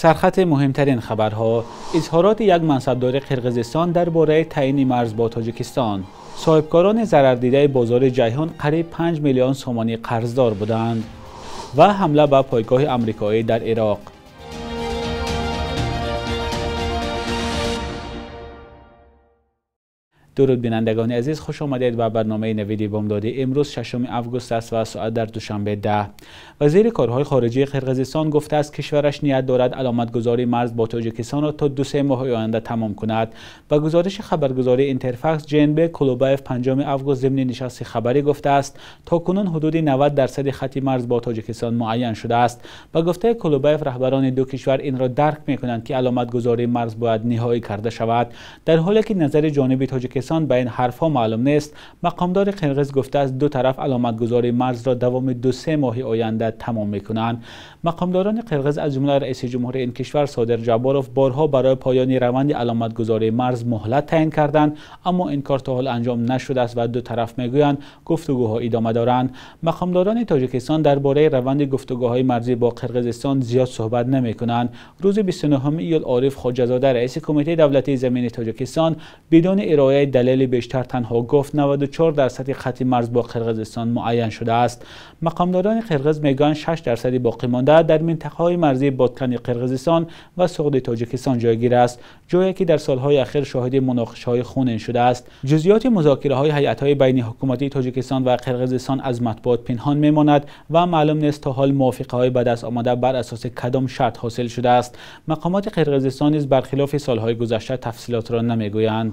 Сархати муҳимтарин хабарҳо: изҳороти як мансабдори Қирғизистон дар бораи таъйини марз бо Тоҷикистон. Соҳибкорони зарардидаи бозори Ҷайҳун қариб 5 миллион сомонӣ қарздор буданд ва ҳамла ба пойгоҳи амрикоӣ дар Ироқ. Дуруд бинандагони азиз, хуш омадед ба барномаи навиди бомдодӣ. Имрӯз 6 август аст ва соат дар Душанбе 10. Вазири корҳои хориҷии Қирғизистон гуфтааст, кишвараш ният дорад аломатгузории марз бо Тоҷикистонро то 2-3 моҳи оянда тамом кунад. Ба гузориши хабаргузории Интерфакс, Жээнбек Кулубаев 5 август зимни нишасти хабарӣ гуфтааст, то кунун ҳудуди 90% хати марз бо Тоҷикистон муайян шудааст. Ба гуфтаи Кулубаев, раҳбарони ду кишвар инро дарк мекунанд, ки аломатгузории марз бояд ниҳоӣ карда шавад. Дар ҳоле ки назари ҷониби Тоҷикистон ба ин ҳарфҳо маълум нест, мақомдори қирғиз гуфтааст, ду тараф аломатгузории марзро давоми 2-3 моҳи оянда тамом мекунанд. Мақомдорони қирғиз аз ҷумла раиси ҷумҳури ин кишвар Содир Ҷабборов борҳо барои поёни раванди аломатгузории марз муҳлат таъин карданд, аммо ин кор то ҳол анҷом нашудааст ва ду тараф мегӯянд гуфтугӯҳо идома доранд. Мақомдорони Тоҷикистон дар бораи раванди гуфтугӯҳои марзӣ бо Қирғизистон зиёд суҳбат намекунанд. Рӯзи 29 июл Ориф Хоҷазода, раиси Кумитаи давлатии замини Тоҷикистон, бидуни ироаи далели бештар танҳо гуфт 94% хати марз бо Қирғизистон муайян шудааст. Мақомдорони қирғиз мегӯянд 6% боқӣ монда дар минтақаҳои марзии Боткани Қирғизистон ва Суғди Тоҷикистон ҷойгир аст, ҷое ки дар солҳои ахир шоҳиди муноқишаҳои хунин шудааст. Ҷузъиёти музокираҳои ҳайатҳои байниҳукуматии Тоҷикистон ва Қирғизистон аз матбуот пинҳон мемонад ва маълум нест то ҳол мувофиқаҳои ба даст омада бар асоси кадом шарт ҳосил шудааст. Мақомоти Қирғизистон низ бархилофи солҳои гузашта тафсилотро намегӯянд.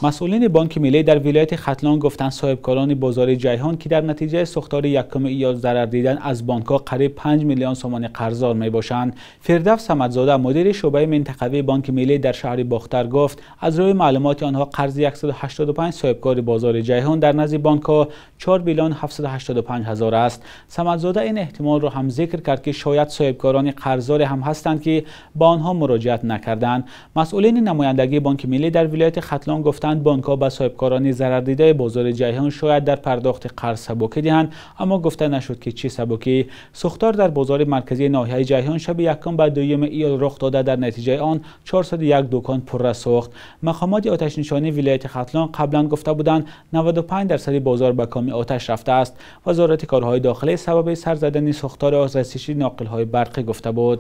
Масъулини Бонки Миллӣ дар вилояти Хатлон гуфтанд, соҳибкорони бозори Ҷайҳун, ки дар натиҷаи сӯхтори 1 июл зарар дидан, аз бонкҳо қариб 5 миллион сомонӣ қарздор мебошанд. Фирдавс Самадзода, мудири шӯъбаи минтақавии Бонки Миллӣ дар шаҳри Бохтар, гуфт аз рӯи маълумоти онҳо қарзи 185 соҳибкори бозори Ҷайҳун дар назди бонкҳо 4 миллион 785 ҳазор аст. Самадзода ин эҳтимолро ҳам зикр кард, ки шояд соҳибкорони қарздоре ҳам ҳастанд, ки ба онҳо муроҷиат накарданд. Масъулини намояндагии Бонки Миллӣ дар вилояти Хатлон гуфтанд, бонкҳо ба соҳибкорони зарардидаи бозори Ҷайҳун шояд дар пардохти қарз сабукӣ диҳанд, аммо гуфта нашуд, ки чӣ сабукӣ. Сӯхтор дар бозори марказии ноҳияи Ҷайҳун шаби 1 ба 2 июл рух дода, дар натиҷаи он 401 дукон пурра сӯхт. Мақомоти оташнишонии вилояти Хатлон қаблан гуфта буданд, 95% бозор ба коми оташ рафтааст. Вазорати корҳои дохилӣ сабаби сар задани сӯхторро расиши ноқилҳои барқӣ гуфта буд.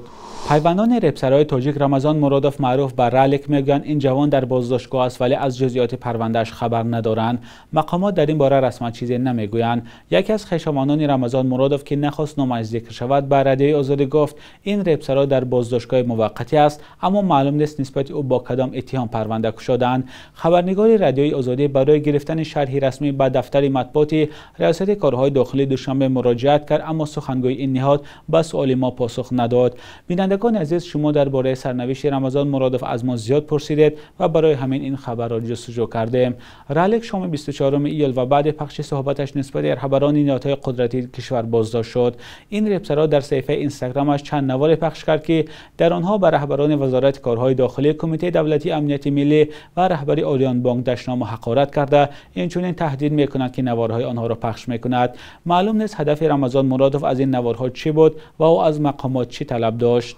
Пайвандони репсарои тоҷик Рамазон Муродов, маъруф ба Ралик, мегӯянд ин ҷавон дар боздоштгоҳ аст, вале аз ҷузъиёти парвандааш хабар надоранд. Мақомот дар ин бора расман чизе намегӯянд. Яке аз хешовандони Рамазон Муродов, ки нахост номаш зикр шавад, ба Радиои Озодӣ гуфт ин репсаро дар боздоштгоҳи муваққатӣ аст, аммо маълум нест нисбати ӯ бо кадом иттиҳом парванда кушодаанд. Хабарнигори Радиои Озодӣ барои гирифтани шарҳи расмӣ ба дафтари матбуоти Риёсати корҳои дохилии Душанбе муроҷиат кард, аммо сухангӯи ин ниҳод ба суоли мо посух надод. Бинандагони азиз, шумо дар бораи сарнавишти Рамазон Муродов аз мо зиёд пурсидед ва барои ҳамин ин хабарро ҷустуҷӯ кардем. Ралик шоми 24 июл ва баъди пахши суҳбаташ нисбати раҳбарони ниҳодҳои қудратии кишвар боздошт шуд. Ин репсаро дар саҳифаи инстаграмаш чанд наворе пахш кард, ки дар онҳо ба раҳбарони Вазорати корҳои дохилӣ, Кумитаи давлатии амнияти миллӣ ва раҳбари Ориёнбонк дашному ҳақорат карда, инчунин таҳдид мекунад, ки наворҳои онҳоро пахш мекунад. Маълум нест ҳадафи Рамазон Муродов аз ин наворҳо чӣ буд ва ӯ аз мақомот чӣ талаб дошт.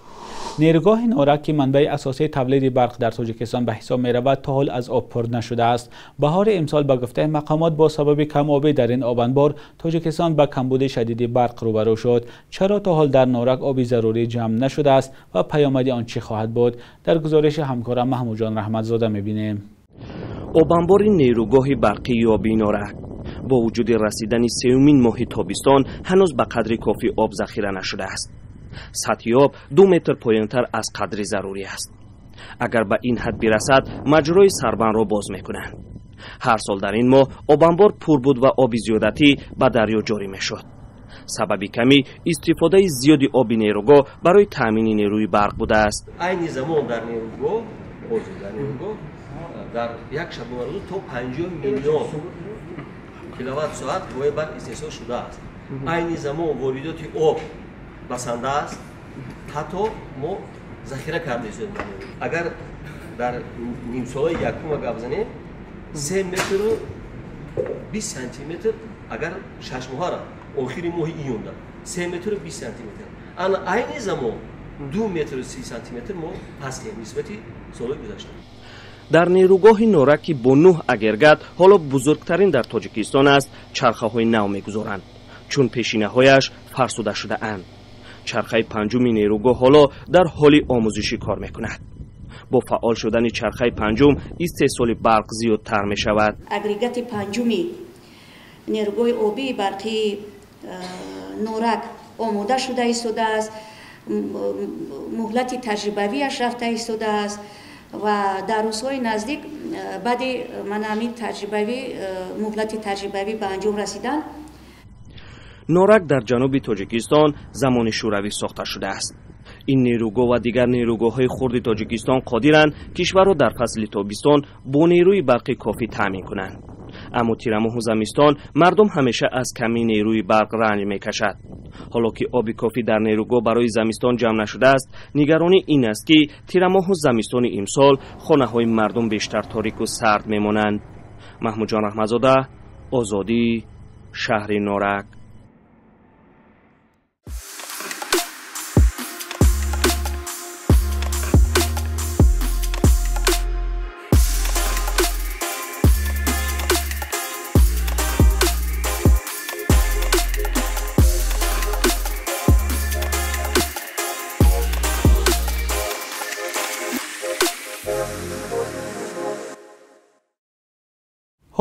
Нерӯгоҳи Норак, ки манбаи асосии тавлиди барқ дар Тоҷикистон ба ҳисоб меравад, то ҳол аз об пур нашудааст. Баҳори имсол ба гуфтаи мақомот бо сабаби камобӣ дар ин обанбор Тоҷикистон ба камбуди шадиди барқ рӯбарӯ шуд. Чаро то ҳол дар Норак оби зарурӣ ҷамъ нашудааст ва паёмади он чӣ хоҳад буд? Дар гузориши ҳамкорам Маҳмудҷон Раҳматзода мебинем. Обанбори нерӯгоҳи барқии оби Норак бо вуҷуди расидани сеюмин моҳи тобистон ҳанӯз ба қадри кофӣ об захира нашудааст. Сатҳи об 2 метр поёнтар аз қадри зарурӣ аст. Агар ба ин ҳад бирасад, маҷрои сарбандро боз мекунанд. Ҳар сол дар ин моҳ обанбор пур буд ва оби зиёдатӣ ба дарё ҷорӣ мешуд. Сабаби камӣ истифодаи зиёди оби нерӯгоҳ барои таъмини нерӯи барқ будааст. Айни замон дар нерӯгоҳ дар як шабонарӯз то 50 миллион киловатт соат қувваи барқ истеҳсол шудааст. Айни замон воридоти об басанда аст, ҳатто мо захира карда истодаем. Агар дар нимсолаи якума гап занем, 3 метру 20 сантиметр, агар шашмоҳара охири моҳи июнда 3 метру 20 сантиметр. Ана айни замон 2 метр 30 сантиметр мо пастем нисбати соли гузашта. Дар нерӯгоҳи Норак, ки бо 9 агрегат ҳоло бузургтарин дар Тоҷикистон аст, чархаҳои нав мегузоранд, чун пешинаҳояш фарсуда шудаанд. Чархаи панҷуми нерӯгоҳ ҳоло дар ҳоли омӯзишӣ кор мекунад. Бо фаъол шудани чархаи панҷум истеҳсоли барқ зиёдтар мешавад. Агрегати панҷуми нерӯгоҳи обии барқии Норак омода шуда истодааст, муҳлати таҷрибавиаш рафта истодааст ва дар рӯзҳои наздик баъди ҳамин таҷрибавӣ муҳлати таҷрибавӣ ба анҷом расидан. Норак дар ҷануби Тоҷикистон замони Шӯравӣ сохта шудааст. Ин нерӯгоҳ ва дигар нерӯгоҳҳои хурди Тоҷикистон қодиранд кишварро дар фасли тобистон бо нерӯи барқи кофӣ таъмин кунанд. Аммо тирамоҳу замистон мардум ҳамеша аз камии нерӯи барқ ранҷ мекашад. Ҳоло ки оби кофӣ дар нерӯгоҳ барои замистон ҷамъ нашудааст, нигаронӣ ин аст, ки тирамоҳу замистони имсол хонаҳои мардум бештар торику сард мемонанд. Маҳмудҷон Раҳматзода, Озодӣ, шаҳри Норак.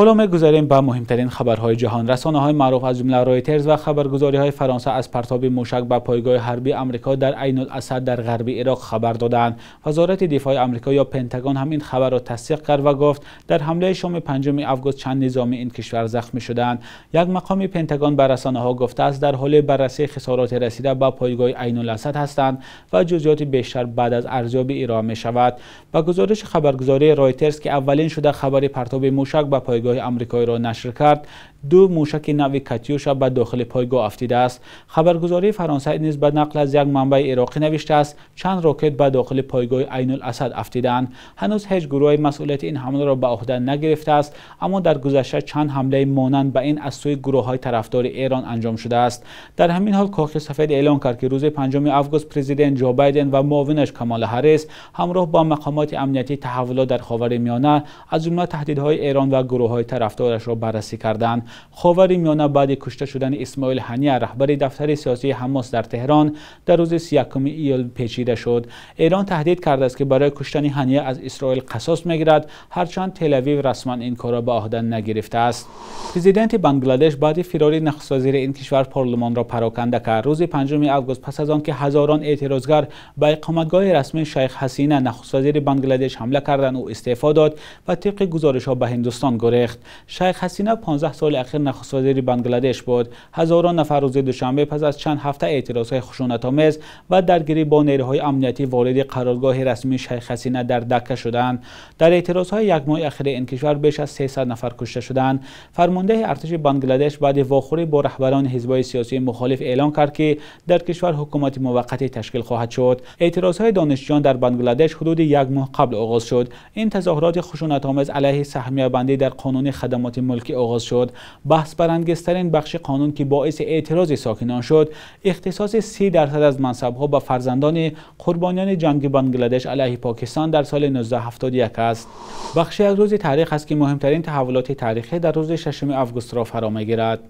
Ҳоло мегузарем ба муҳимтарин хабарҳои ҷаҳон. Расонаҳои маъруф аз ҷумла Ройтерз ва хабаргузориҳои Фаронса аз партоби мушак ба пойгоҳи ҳарбии Амрико дар Айнул-Асад дар ғарби Ироқ хабар доданд. Вазорати дифои Амрико ё Пентагон ҳам ин хабарро тасдиқ кард ва гуфт дар ҳамлаи шоми 5 август чанд низомии ин кишвар захмӣ шуданд. Як мақоми Пентагон ба расонаҳо гуфтааст дар ҳоли баррасии хисороти расида ба пойгоҳи Айнул-Асад ҳастанд ва ҷузъиёти бештар баъд аз арзёбӣ ироа мешавад. Ба гузориши хабаргузории Ройтерз, ки аввалин шуда хабари партоби мушак ба пойгоҳи амрикоиро нашр кард, 2 мушаки нави Катюша ба дохили пойгоҳ афтидааст. Хабаргузории Фаронса низ ба нақл аз як манбаи ироқӣ навиштааст чанд рокет ба дохили пойгоҳи Айнул-Асад афтидаанд. Ҳанӯз ҳеҷ гурӯҳи масъулияти ин ҳамларо ба ӯҳда нагирифтааст, аммо дар гузашта чанд ҳамлаи монанд ба ин аз сӯи гурӯҳҳои тарафдори Эрон анҷом шудааст. Дар ҳамин ҳол Кохи Сафед эълон кард, ки рӯзи 5 август президент Ҷо Байден ва муовинаш Камала Ҳаррис ҳамроҳ бо мақомоти амниятӣ таҳаввулот дар Ховари Миёна аз ҷумла таҳдидҳои Эрон ва гурӯҳҳои тарафдорашро баррасӣ карданд. Ховари Миёна баъди кушта шудани Исмоил Ҳания, раҳбари дафтари сиёсии Ҳамос дар Теҳрон, дар рӯзи 31 июл печида шуд. Эрон таҳдид кардааст, ки барои куштани Ҳания аз Исроил қасос мегирад, ҳарчанд Телавив расман ин корро ба ӯҳда нагирифтааст. Президенти Бангладеш баъди фирори нахуствазири ин кишвар парлумонро пароканда кард. Рӯзи 5 август пас аз он ки ҳазорон эътирозгар ба иқоматгоҳи расмии Шайх Ҳасина, нахуствазири Бангладеш, ҳамла карданд, ӯ истеъфо дод ва тибқи гузоришҳо ба Ҳиндустон гурехт. Шайх Ҳасина 15 соли ахир нахуствазири Бангладеш буд. Ҳазорон нафар рӯзи душанбе пас аз чанд ҳафта эътирозҳои хушунатомез ва даргирӣ бо нерӯҳои амниятӣ вориди қароргоҳи расмии Шайх Ҳасина дар Дакка шуданд. Дар эътирозҳои як моҳи ахири ин кишвар беш аз 300 нафар кушта шуданд. Фармондеҳи артиши Бангладеш баъди вохӯрӣ бо раҳбарони ҳизбҳои сиёсии мухолиф эълон кард, ки дар кишвар ҳукумати муваққатӣ ташкил хоҳад шуд. Эътирозҳои донишҷӯён дар Бангладеш ҳудуди як моҳ қабл оғоз шуд. Ин тазоҳуроти хушунатомез алайҳи саҳмиябандӣ дар қонуни хадамоти мулкӣ оғоз шуд. Баҳсбарангезтарин бахши қонун, ки боиси эътирози сокинон шуд, ихтисоси 30% аз мансабҳо ба фарзандони қурбониёни ҷанги Бангладеш алайҳи Покистон дар соли 1971 аст. Бахши як рӯзи таърих аст, ки муҳимтарин таҳаввулоти таърихӣ дар рӯзи 6 августро фаро мегирад.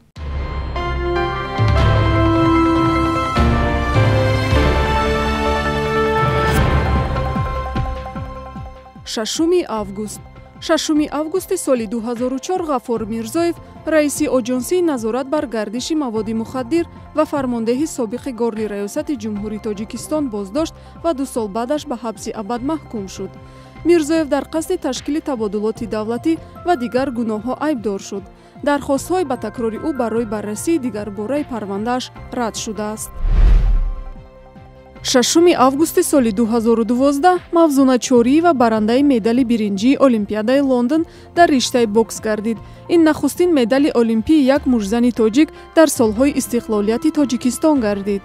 Шашуми август. 6 августи соли 2004 Ғаффор Мирзоев, раиси Оҷонсии назорат бар гардиши маводи мухаддир ва фармондеҳи собиқи Горди раёсати Ҷумҳурии Тоҷикистон боздошт ва 2 сол баъдаш ба ҳабси абад маҳкум шуд. Мирзоев дар қасди ташкили табодулоти давлатӣ ва дигар гуноҳҳо айбдор шуд. Дархостҳои ба такрори ӯ барои баррасии дигарбораи парвандааш рад шудааст. 6 августи соли 2012 Мавзуна Чориева барандаи медали биринҷии Олимпиадаи Лондон дар риштаи бокс гардид. Ин нахустин медали олимпии як мужзани тоҷик дар солҳои истиқлолияти Тоҷикистон гардид.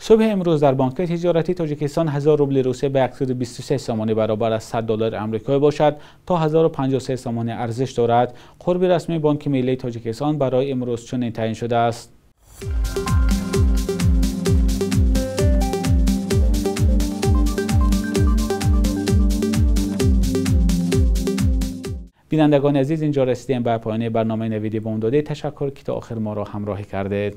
Субҳи имрӯз дар бонки тиҷоратии Тоҷикистон 1000 рубли Русия ба 123 сомонӣ баробар аз 100 доллари амрикоӣ бошад, то 1053 сомонӣ арзиш дорад. Қурби расмии Бонки миллии Тоҷикистон барои имрӯз чунин таъин шудааст. Бинандагони азиз, инҷо расидем ба поёни барномаи Навиди Бомдодӣ. Ташаккур, ки то охир моро ҳамроҳӣ кардед.